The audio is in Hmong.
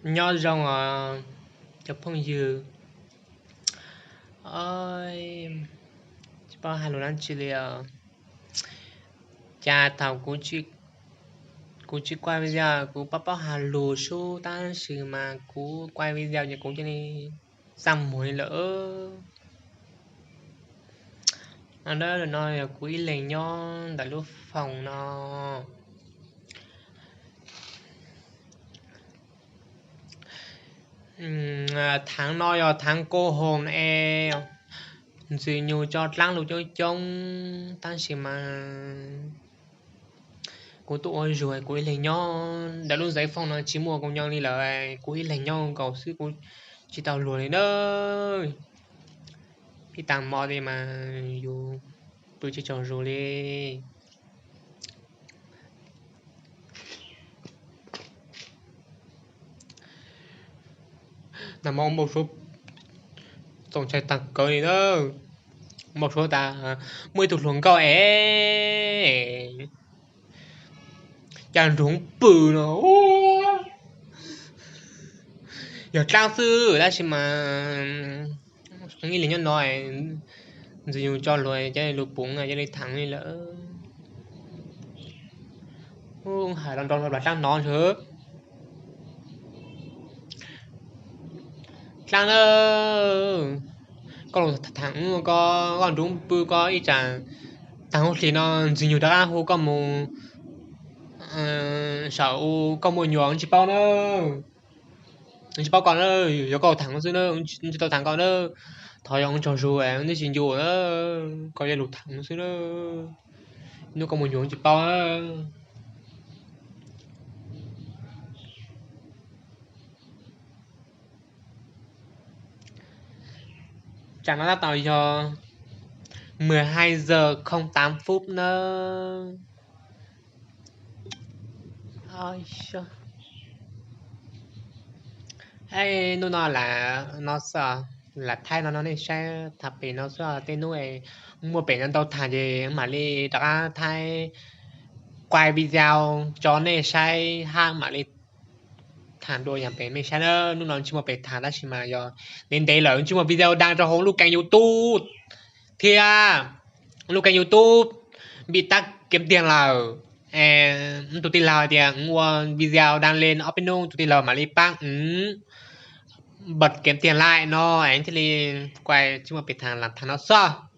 Nyob zoo os cov phooj ywg, tsis paub hais lus dab tsi li os. Cas thaum kuv tsis quaj video kuv paub paub hais lus sub tab sis mas kuv quaj video ces kuv cia li txaj muag li lawm. No, no yog kuv ib leeg nyob ntawm lub foos no. Thaav no yog thaav koj hoos es Ntxwg Nyug tso dlaab lug coob coob tab sis mas kuv tuaj ua zug kuv ib leeg nyob ntawm lub ntsej foos no tsis muaj koom nyoo li lawm, kuv ib leeg nyob nkaus xwb kuv tsis tau luag li na. Pib taag mo ti mas yus pw tsis tsaug zug li. Nag hmo npau suav txaus ntshai taag kawg li na. Npau suav tas muaj ib tug hluas nkauj es cas nrug pw no. Yog dlaab xwb tab sis mas ib leeg nyob no, Ntxwg Nyug tso luag cov lug puv no cia li thaav li lawm. Hais los nrau hlo plas dlaab no ntshe. Dlaab na, koj lug thaav ko, koj nrug pw ko ib tsam taag hauv hlis no Ntxwg Nyug rov qab hu koj mus saum u, koj muaj nyuam tsis paub na. Tsis paub koj na, yog koj thaav xwb na, tsis tau thaav koj na. Thov yog tsaug zug, tsis ncu, koj yog lug thaav xwb na. Nub koj muaj nyuam tsis paub. Tsam no tab tom yog mười hai giờ không tám phút nawb. Hnub no lam no xwb, lam thaij no no nej saib, thaij pem no xwb, tej hnub muaj pem no ntau thaam ces mam li rov qab thaij, quaj video tso nej saib hab mam li thaam dua yaam pem mej saib na. Hnub no tsis muaj pem thaam tab sis mas yog ntev ntev lawm tsis muaj video daag rau hauv lub keeb YouTube thiab lub keeb YouTube Vim Tab Keev Tiag lawm. Tus tij laug hais tias ua video daag le ob peb hnub tus tij laug mam li paab bật kiếm tiền lại no es thiaj li quaj tsis muaj pem thaam lam thaam no xwb.